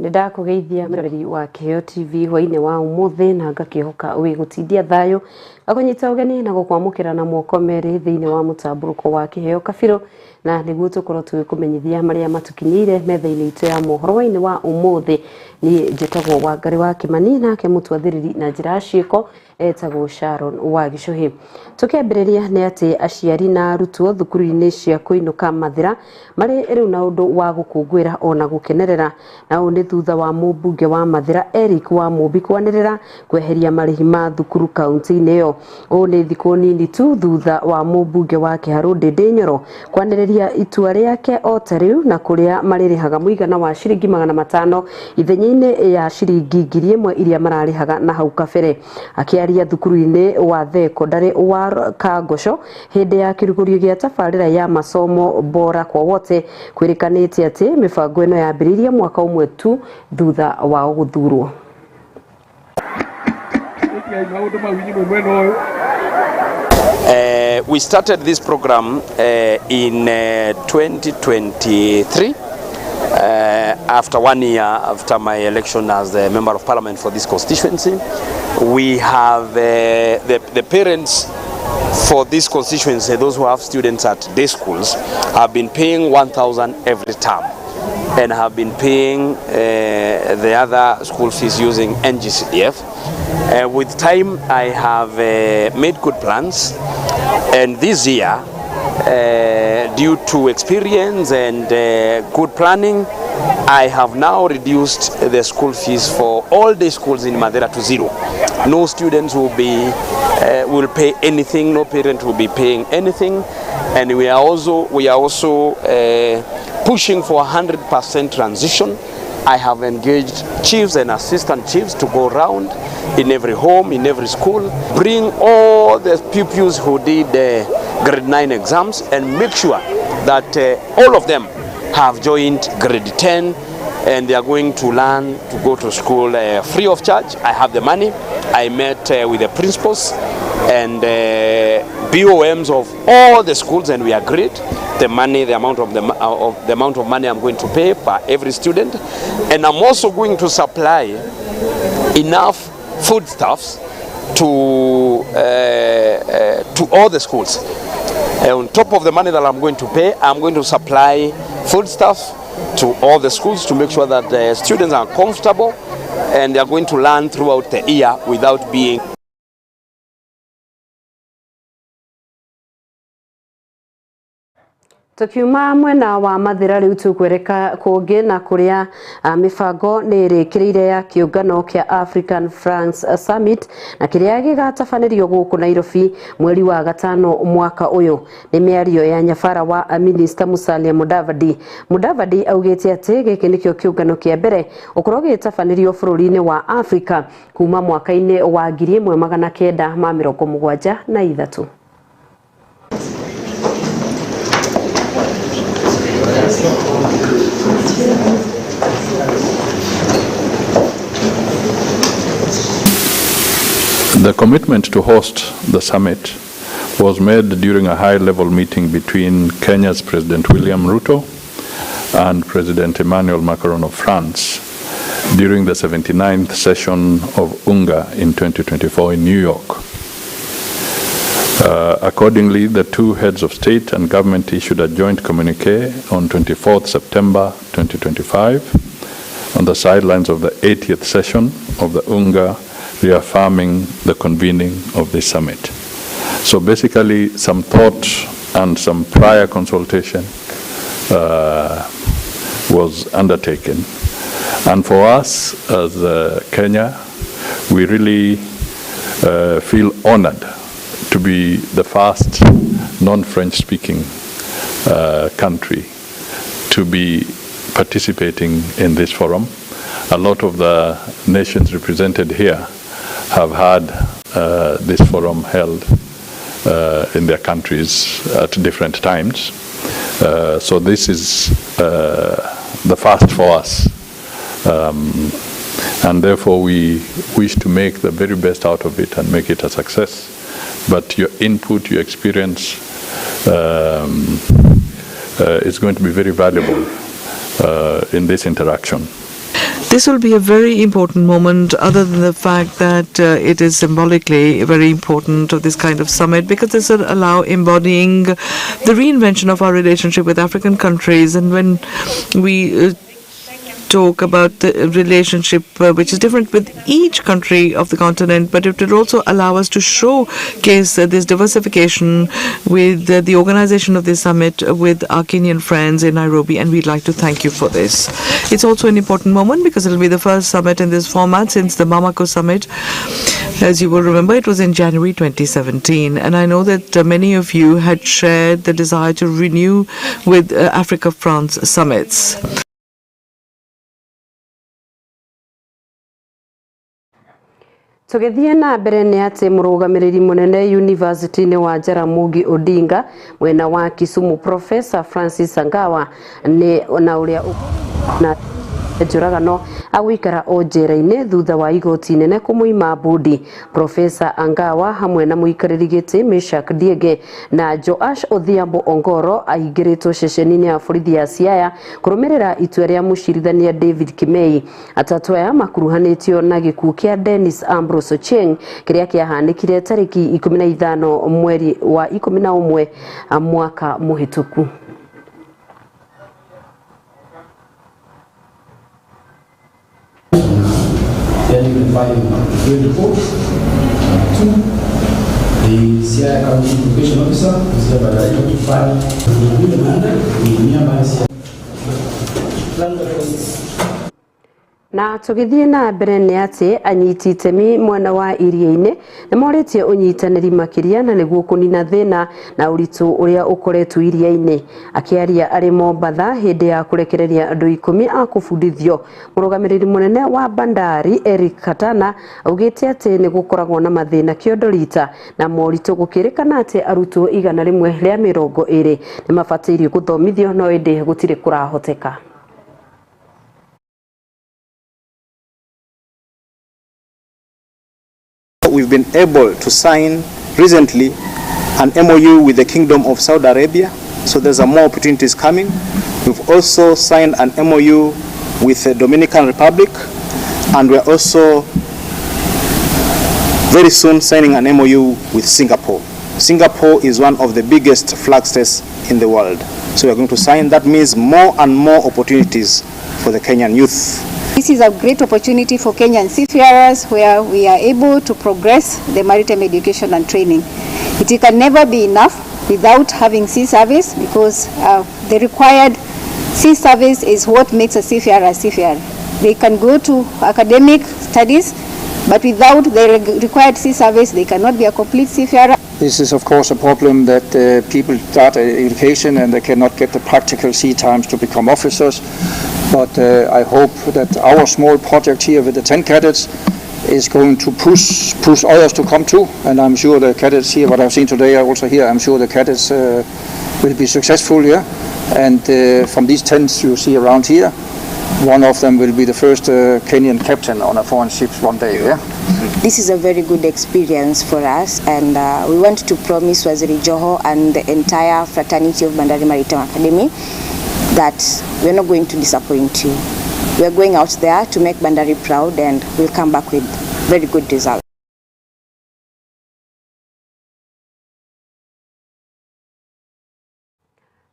Nĩ ndakũgeithia mwĩroreri wa Kĩheo TV hwainĩ wa ũmũthĩ na ngakĩhoka wĩ gũtindia thayũ ngakũnyita ũgeni na gũkwamũkĩra na moko merĩ thĩinĩ wa mũtambũrũko wa Kĩheo Kabirũ na nĩguo tũkorwo tũgĩkũmenyithia marĩa matũkinyĩire metha-inĩ itũ ya mohoro hwainĩ wa ũmũthĩ. Niĩ njĩtagwo Wangarĩ wa Kĩmani nake mũtwathĩrĩri na njĩra ya ciĩko etagwo Sharon wa Gĩcũhĩ. Tũkĩambĩrĩria nĩ atĩ aciari na arutwo thukuru-inĩ cia kũinũka Mathĩra marĩ rĩu na ũndũ wa gũkũngũĩra ona gũkenerera, na ũũ nĩ thutha wa mũmbunge wa Mathĩra Eric wa Mũmbi kwanĩrĩra kweheria marĩhi ma thukuru kaunti-inĩ ĩyo. Ũũ nĩ thikũ nini tu thutha wa mũmbunge wa Kĩharũ Ndĩndĩ Nyoro kwanĩrĩria itua rĩake o ta rĩu na kũrĩa marĩrĩhaga mũigana wa ciringi 500 ithenya-inĩ ya ciringi 1000 iria mararĩhaga na hau kabere. Akĩaria thukuru-inĩ wa thekondarĩ wa Kangoco hĩndĩ ya kĩrugũrio gĩa tabarĩra ya masomo bora kwa wote, kwĩrĩkanĩte atĩ mĩbango ĩno yambĩrĩirie mwaka ũmwe tu thutha wao gũthurwo. We started this program in 2023, after 1 year after my election as the Member of Parliament for this constituency. We have the parents for this constituency, those who have students at day schools, have been paying 1,000 every term and have been paying the other school fees using NGCDF. With time, I have made good plans, and this year, due to experience and good planning, I have now reduced the school fees for all day schools in Mathira to zero. No students will pay anything. No parent will be paying anything, and we are also pushing for 100% transition. I have engaged chiefs and assistant chiefs to go round in every home, in every school, bring all the pupils who did the grade 9 exams and make sure that all of them have joined grade 10 and they are going to learn to go to school free of charge. I have the money. I met with the principals and BOMs of all the schools, and we agreed the money, the amount of money I'm going to pay per every student, and I'm also going to supply enough foodstuffs to all the schools. On top of the money that I'm going to pay, I'm going to supply foodstuffs to all the schools to make sure that the students are comfortable and they are going to learn throughout the year without being. Tukiuma mwena wa Mathira riu tukwereka kungi na kuria mibango ni irikireire ya kiungano kia African France Summit na kiria gigatabanĩrio guku Nairobi mweri wa gatano mwaka uyu. Ni miario ya nyabara wa Minister Musalia Mudavadi. Mudavadi augite ati giki nikio kiungano kia mbere ukorwo gigitabanĩrio bururi-ini wa Afrika kuma mwaka-ini wa 1973. The commitment to host the summit was made during a high-level meeting between Kenya's President William Ruto and President Emmanuel Macron of France during the 79th session of UNGA in 2024 in New York. Accordingly, the two heads of state and government issued a joint communique on 24th September 2025 on the sidelines of the 80th session of the UNGA, reaffirming the convening of this summit. So basically, some thought and some prior consultation was undertaken. And for us as Kenya, we really feel honored to be the first non-French speaking country to be participating in this forum. A lot of the nations represented here have had this forum held in their countries at different times. So this is the first for us. And therefore we wish to make the very best out of it and make it a success. But your input, your experience is going to be very valuable in this interaction. This will be a very important moment, other than the fact that it is symbolically very important of this kind of summit, because this will allow embodying the reinvention of our relationship with African countries. And when we talk about the relationship which is different with each country of the continent, but it will also allow us to showcase this diversification with the organization of this summit with our Kenyan friends in Nairobi, and we'd like to thank you for this. It's also an important moment because it'll be the first summit in this format since the Bamako summit. As you will remember, it was in January 2017, and I know that many of you had shared the desire to renew with Africa-France summits. Tũgĩthiĩ na mbere nĩ atĩ mũrũgamĩrĩri mũnene University-inĩ wa Jaramogi Odinga mwena wa Kisumu Professor Francis Angawa nĩ na ũrĩa na njũragano agũikara o njera-inĩ thutha wa igoti inene kũmũima mbũndi. Professor Angawa hamwe na mũikarĩri gĩtĩ Meshak Diege na Joash Odhiambo Ongoro aingĩrĩtwo ceceni-inĩ ya borithi ya Siaya kũrũmĩrĩra itua rĩa mũcirithania David Kimei. Atatũ aya makuruhanĩtio na gĩkuũ kĩa Dennis Ambrose Ochieng kĩrĩa kĩahanĩkire tarĩki 15 mweri wa 11 mwaka mũhĩtũku. Then you can file your report to the Siaya County Probation Officer, who is hereby directed to file the remanded in nearby Siaya. Na tũgĩthiĩ na mbere nĩ atĩ anyiti itemi mwena wa iria-inĩ nĩ morĩtie ũnyitanĩri makĩria na nĩguo kũnina thĩna na ũritũ ũrĩa ũkoretwo iria-inĩ. Akĩaria arĩ Mombatha hĩndĩ ya kũrekereria andũ 10 a kũbundithio, mũrũgamĩrĩri mũnene wa bandari Eric Katana augĩte atĩ nĩ gũkoragwo na mathĩna kĩondo rita na moritũ gũkĩrĩkana atĩ arutwo 120 nĩ mabatairie gũthomithio no ĩndĩ gũtirĩ kũrahoteka. We've been able to sign recently an MOU with the Kingdom of Saudi Arabia, so there's a more opportunities coming. We've also signed an MOU with the Dominican Republic, and we're also very soon signing an MOU with Singapore. Singapore is one of the biggest flag states in the world. So we're going to sign. That means more and more opportunities for the Kenyan youth. This is a great opportunity for Kenyan seafarers where we are able to progress the maritime education and training. It can never be enough without having sea service, because the required sea service is what makes a seafarer a seafarer. They can go to academic studies, but without the required sea service, they cannot be a complete seafarer. This is of course a problem that people start education and they cannot get the practical sea times to become officers. But I hope that our small project here with the 10 cadets is going to push others to come too. And I'm sure the cadets here, what I've seen today are also here, I'm sure the cadets will be successful here. And from these 10 you see around here, one of them will be the first Kenyan captain on a foreign ship one day. Yeah? This is a very good experience for us, and we want to promise Waziri Joho and the entire fraternity of Bandari Maritime Academy that we're not going to disappoint you. We're going out there to make Bandari proud, and we'll come back with very good results.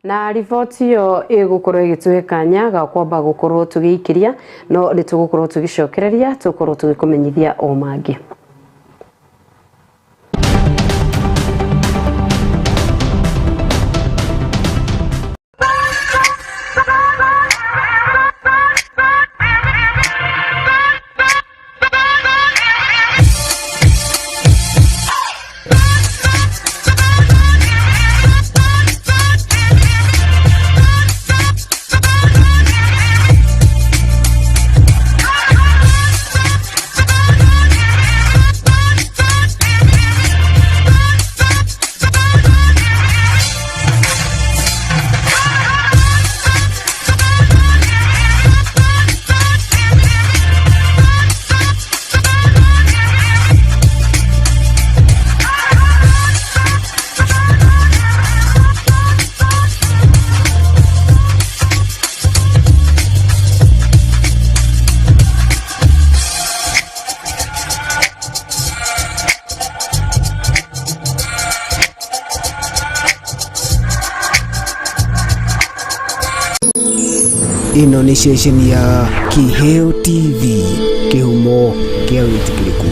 Na riboti ĩyo ĩgũkorwo ĩgĩtũhe kanya ga kwamba gũkorwo tũgĩikĩria, no nĩ tũgũkorwo tũgĩcokereria tũkorwo tũgĩkũmenyithia o mangĩ. Ĩno nĩ ceceni ya Kĩheo TV, kĩhumo kĩa wĩtĩkĩrĩku.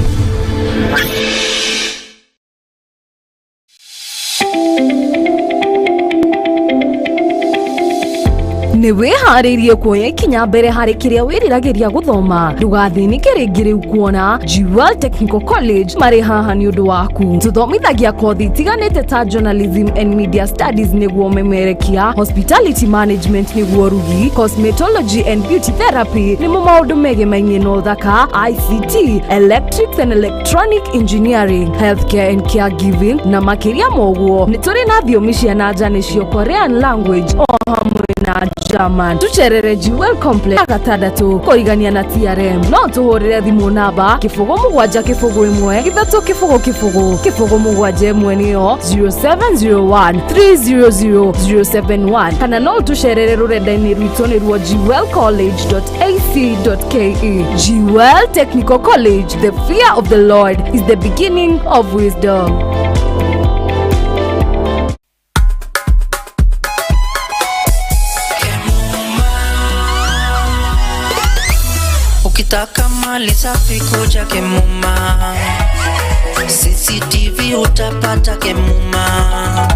Nĩ wĩharĩirie kuoya ikinya mbere harĩ kĩrĩa wĩriragĩria gũthoma? Ndũgathĩnĩke rĩngĩ rĩu kuona Jewel Technical College marĩ haha nĩ ũndũ waku. Tũthomithagia kothi itiganĩte ta Journalism and Media Studies nĩguo memerekia, Hospitality Management nĩguo rugi, Cosmetology and Beauty Therapy nĩmo maũndũ megemainie na ũthaka, ICT, Electrics and Electronic Engineering, Healthcare and Caregiving na makĩria ma ũguo nĩ tũrĩ na thiomi cia na nja nĩcio Korean language o hamwe na German. Tũcerere Jewel Complex ya gatandatũ kũrigania na TRM. No tũhũrĩre thimũ namba 0 7 0 1 3 0 0 0 7 1, nĩyo 0701 300 071, kana no tũcerere rũrenda-inĩ rwitũ nĩruo jewelcollege.ac.ke. Jewel Technical College, the fear of the Lord is the beginning of wisdom. Ukitaka mali safi kuja Kemuma, CCTV utapata Kemuma,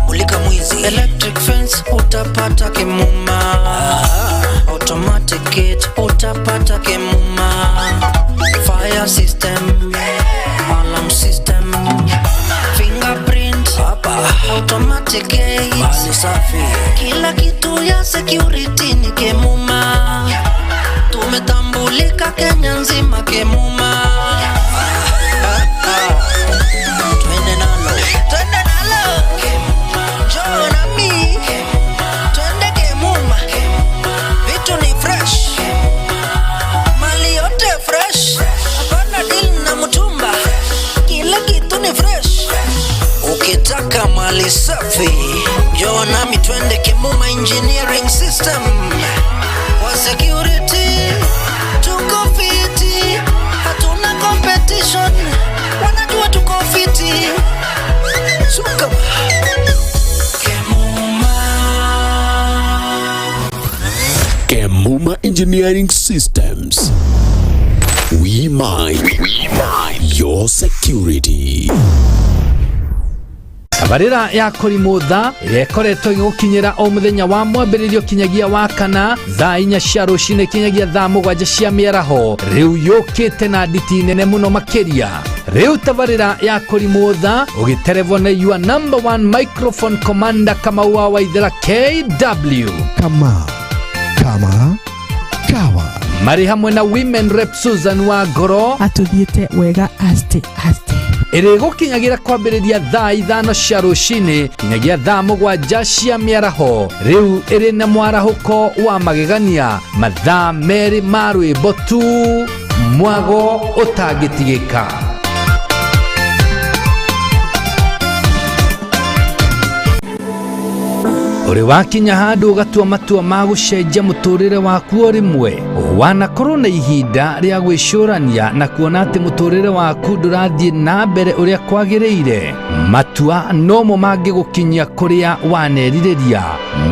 mulika mwizi, electric fence utapata Kemuma, automatic gate utapata Kemuma, fire system, alarm system, fingerprint, automatic gate, mali safi, kila kitu ya security ni Kemuma. Tumetambulika Kenya nzima, Kemuma. Twende nalo, twende nalo, njoo nami, twende Kemuma. Vitu ni fresh, mali yote fresh, hapana deal na mtumba, kila kitu ni fresh. Ukitaka mali safi, njoo nami twende Kemuma Engineering System. Kwa security tuko fiti, hatuna competition, wanajua tuko fiti. Suka Kemuma. Kemuma Engineering Systems. We mind, we mind your security. Tabarĩra ya Kũrimũ Tha ĩrĩa ĩkoretwo ĩgĩgũkinyĩra o mũthenya wa mwambĩrĩrio kinyagia wa kana thaa 4 cia rũcinĩ kinyagia thaa 7 cia mĩaraho, rĩu yũkĩte na nditi nene mũno makĩria. Rĩu tabarĩra ya Kũrimũ Tha ũgĩterevwo nĩ your number one microphone commander, Kamau wa Waithera KW. Kama kama kawa. Marĩ hamwe na women rep Susan wa Ngoro. Atũthiĩte wega aste aste. Ĩrĩgũkinyagĩra kwambĩrĩria thaa 5 cia rũcinĩ kinyagia thaa 7 cia mĩaraho. Rĩu ĩrĩ na mwarahũko wa magegania, mathaa 2 ma rwĩmbo tu, mwago ũtangĩtigĩka. Ũrĩ wakinya handũ ũgatua matua ma gũcenjia mũtũrĩre waku o rĩmwe? Wanakorwo na ihinda rĩa gwĩcũrania na kuona atĩ mũtũrĩre waku ndũrathiĩ na mbere ũrĩa kwagĩrĩire? Matua nomo mangĩgũkinyia kũrĩa wanerirĩria,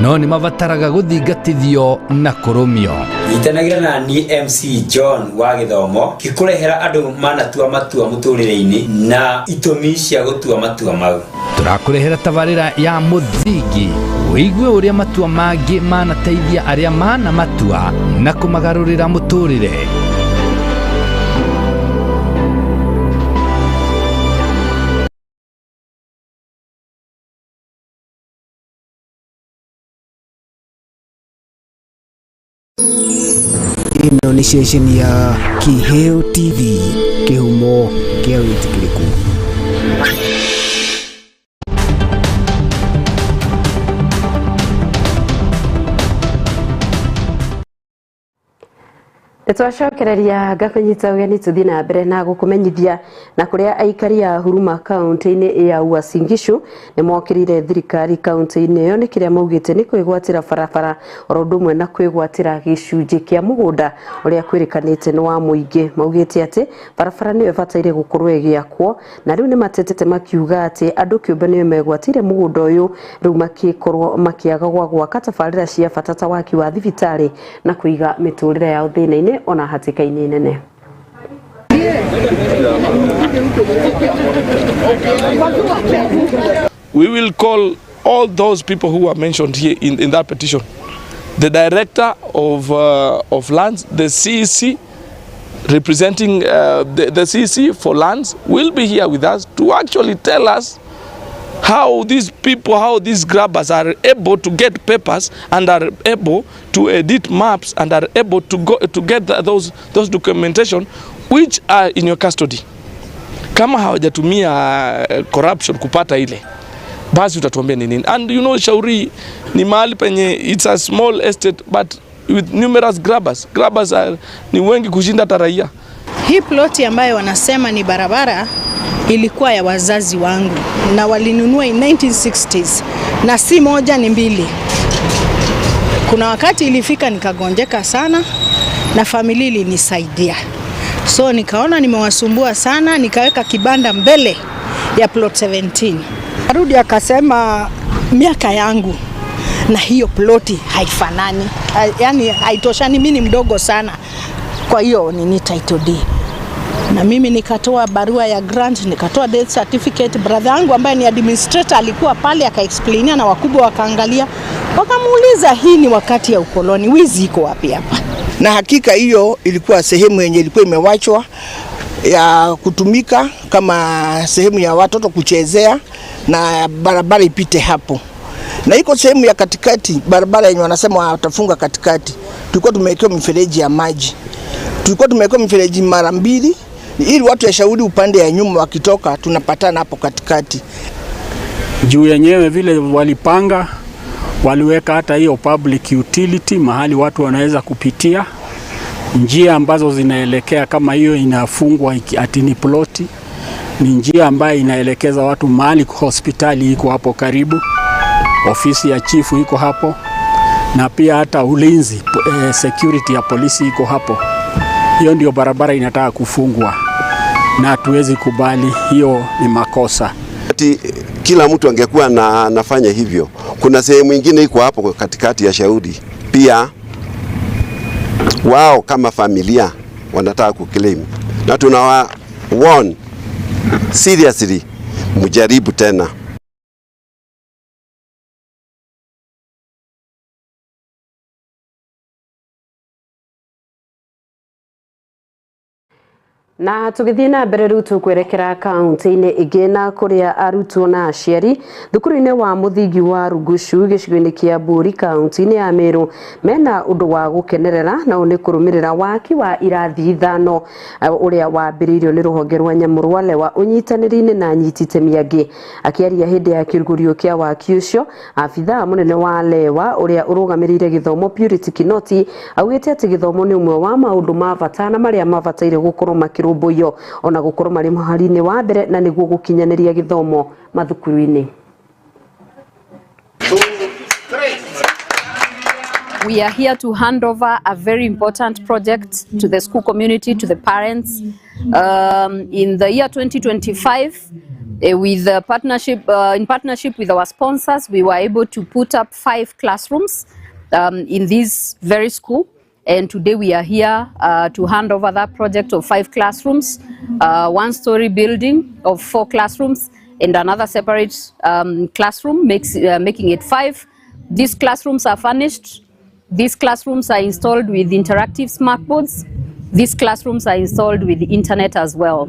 no nĩ mabataraga gũthingatithio na kũrũmio. Nyitanagĩra na niĩ MC John wa gĩthomo gĩkũrehera andũ manatua matua mũtũrĩre-inĩ na itũmi cia gũtua matua mau. Tũrakũrehera tabarĩra ya Mũthingi, wĩigue ũrĩa matua mangĩ manateithia arĩa mana matua na kũmagarũrĩra mũtũrĩre. Ĩno nĩ ceceni ya Kĩheo TV, kĩhumo kĩa wĩtĩkĩrĩku. Nĩtwacokereria ngakũnyita ũgeni tũthiĩ na mbere na gũkũmenyithia na kũrĩa aikari a Huruma kaunti-inĩ ya Uasin Gishu nĩ mokĩrĩire thirikari kaunti-inĩ ĩyo nĩ kĩrĩa maugĩte nĩ kwĩgwatĩra barabara oro ũndũ ũmwe na kwĩgwatĩra gĩcunjĩ kĩa mũgũnda ũrĩa kwĩrĩkanĩte nĩ wa mũingĩ. Maugĩte atĩ barabara nĩyo ĩbataire gũkorwo ĩgĩakwo na rĩu nĩ matetete makiuga atĩ andũ kĩũmbe nĩo megwatĩire mũgũnda ũyũ rĩu makĩkorwo makĩaga gwa gwaka tabarĩra cia bata ta waki wa thibitarĩ na kũiga mĩtũrĩre yao thĩna-inĩ ona hatĩka-inĩ nene. We will call all those people who are mentioned here in that petition. The director of lands, the CEC, representing the CEC for lands, will be here with us to actually tell us how these people, how these grabbers are able to get papers and are able to edit maps and are able to go to get those documentation which are in your custody. Kama hawajatumia corruption kupata ile, basi utatuambia ni nini. And you know, Shauri ni mahali penye it's a small estate but with numerous grabbers. Grabbers are ni wengi kushinda hata raia. Hii ploti ambayo wanasema ni barabara ilikuwa ya wazazi wangu na walinunua in 1960s, na si moja ni mbili. Kuna wakati ilifika nikagonjeka sana na familia ilinisaidia, so nikaona nimewasumbua sana, nikaweka kibanda mbele ya plot 17. Arudi akasema miaka yangu na hiyo ploti haifanani, yani haitoshani, mimi ni mdogo sana, kwa hiyo nini title deed. Na mimi nikatoa barua ya grant, nikatoa death certificate. Brother yangu ambaye ni administrator alikuwa pale akaexplainia, na wakubwa wakaangalia, wakamuuliza hii ni wakati ya ukoloni, wizi iko wapi hapa? Na hakika hiyo ilikuwa sehemu yenye ilikuwa imewachwa ya kutumika kama sehemu ya watoto kuchezea na barabara ipite hapo. Na iko sehemu ya katikati, barabara yenye wanasema watafunga katikati, tulikuwa tumewekewa mifereji ya maji. Tulikuwa tumewekewa mifereji mara mbili ili watu ya Shauri upande ya nyuma wakitoka tunapatana hapo katikati. Juu yenyewe vile walipanga, waliweka hata hiyo public utility mahali watu wanaweza kupitia, njia ambazo zinaelekea kama hiyo inafungwa ati ni ploti, ni njia ambayo inaelekeza watu mahali hospitali iko hapo karibu, ofisi ya chifu iko hapo, na pia hata ulinzi, security ya polisi iko hapo. Hiyo ndio barabara inataka kufungwa na hatuwezi kubali, hiyo ni makosa. Ati kila mtu angekuwa na nafanya hivyo. Kuna sehemu nyingine iko hapo katikati ya Shauri pia, wao kama familia wanataka kuclaim, na tunawa warn seriously, mjaribu tena. Na tugithie na mbere riu tukwerekera kaunti-inĩ ĩngĩ na kũrĩa arutwo na aciari thukuru-inĩ wa mũthingi wa Rugushu gĩcigo-inĩ kĩa Mbũri kaunti-inĩ ya Meru mena ũndũ wa gũkenerera, na ũũ nĩ kũrũmĩrĩra waki wa irathi 5 ũrĩa wambĩrĩirio nĩ rũhonge rwa nyamũ rwa Lewa ũnyitanĩri-inĩ na anyiti itemi angĩ. Akĩaria hĩndĩ ya kĩrugũrio kĩa waki ũcio, abithaa mũnene wa Lewa ũrĩa ũrũgamĩrĩire gĩthomo Purity Kinoti augĩte atĩ gĩthomo nĩ ũmwe wa maũndũ ma bata na marĩa mabataire gũkorwo makĩrũmbũiyo ona gũkorwo marĩ mũhari-inĩ wa mbere na nĩguo gũkinyanĩria gĩthomo mathukuru-inĩ. We are here to hand over a very important project to the school community, to the parents. In the year 2025, with the partnership, in partnership with our sponsors, we were able to put up 5 classrooms in this very school. And today we are here to hand over that project of 5 classrooms, 1-story building of 4 classrooms and another separate classroom, making it 5. These classrooms are furnished. These classrooms are installed with interactive smartboards. These classrooms are installed with the internet as well.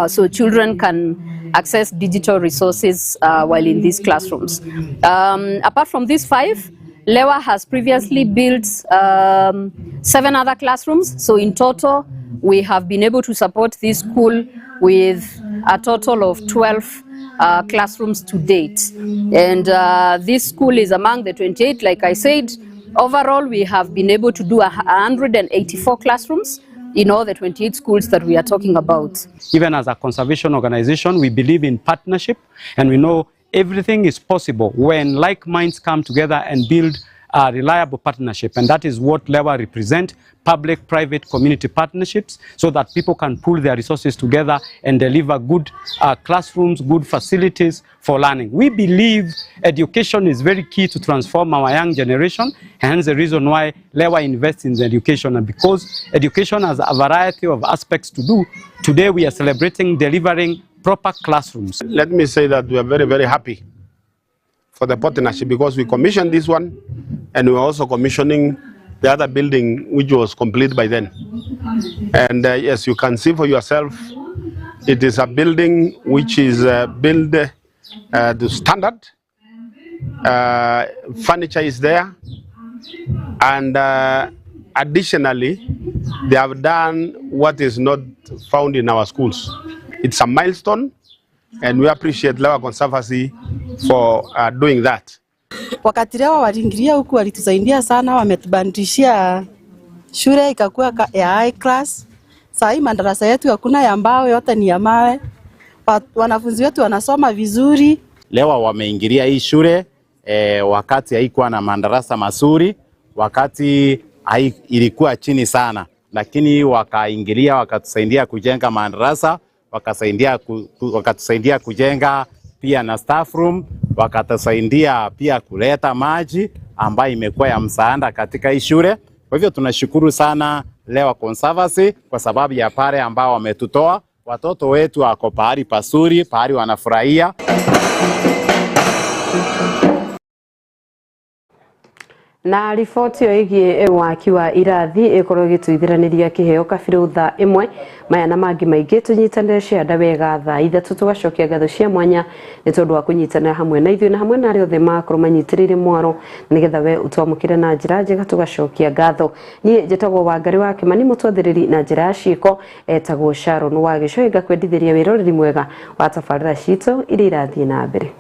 So children can access digital resources while in these classrooms. Apart from these 5, Lewa has previously built 7 other classrooms. So in total, we have been able to support this school with a total of 12 classrooms to date. And this school is among the 28, like I said. Overall, we have been able to do 184 classrooms in all the 28 schools that we are talking about. Even as a conservation organization, we believe in partnership, and we know everything is possible when like minds come together and build a reliable partnership. And that is what Lewa represent, public-private community partnerships, so that people can pool their resources together and deliver good classrooms, good facilities for learning. We believe education is very key to transform our young generation, hence the reason why Lewa invests in education. And because education has a variety of aspects to do, today we are celebrating delivering proper classrooms. Let me say that we are very, very happy for the partnership, because we commissioned this one and we are also commissioning the other building which was complete by then. And yes, you can see for yourself, it is a building which is built to standard. Furniture is there, and additionally, they have done what is not found in our schools. It's a milestone, and we appreciate Lewa Conservancy for doing that. Wakati Lewa waliingilia huku walitusaidia sana, wametubandishia shule ikakuwa ya high class. Saa hii madarasa yetu hakuna ya mbao, yote ni ya mawe. Wanafunzi wetu wanasoma vizuri. Lewa wameingilia hii shule wakati haikuwa na madarasa mazuri, wakati ilikuwa chini sana, lakini wakaingilia wakatusaidia kujenga madarasa, wakatusaidia kujenga pia na staff room, wakatusaidia pia kuleta maji ambayo imekuwa ya msaada katika hii shule. Kwa hivyo tunashukuru sana Lewa Conservancy kwa sababu ya pale ambao wametutoa. Watoto wetu wako pahali pazuri, pahali wanafurahia. Na riboti ĩyo ĩgiĩ waki wa irathi ĩkorwo ĩgĩtũithĩranĩria kĩheo kabirũ thaa ĩmwe. Maya na mangĩ maingĩ tũnyitanĩre cianda wega thaa 3 tũgacokia ngatho cia mwanya nĩ tondũ wa kũnyitanĩra hamwe na ithuĩ na hamwe na arĩa othe makorwo manyitĩrĩire mwaro nĩgetha we ũtwamũkĩre na njĩra njega tũgacokia ngatho. Niĩ njĩtagwo Wangari wa Kĩmani, mũtwathĩrĩri na njĩra ya ciĩko etagwo Sharon wa Gĩcoĩ, ngakwendithĩria wĩroreri mwega wa tabarĩra citũ iria irathiĩ na mbere.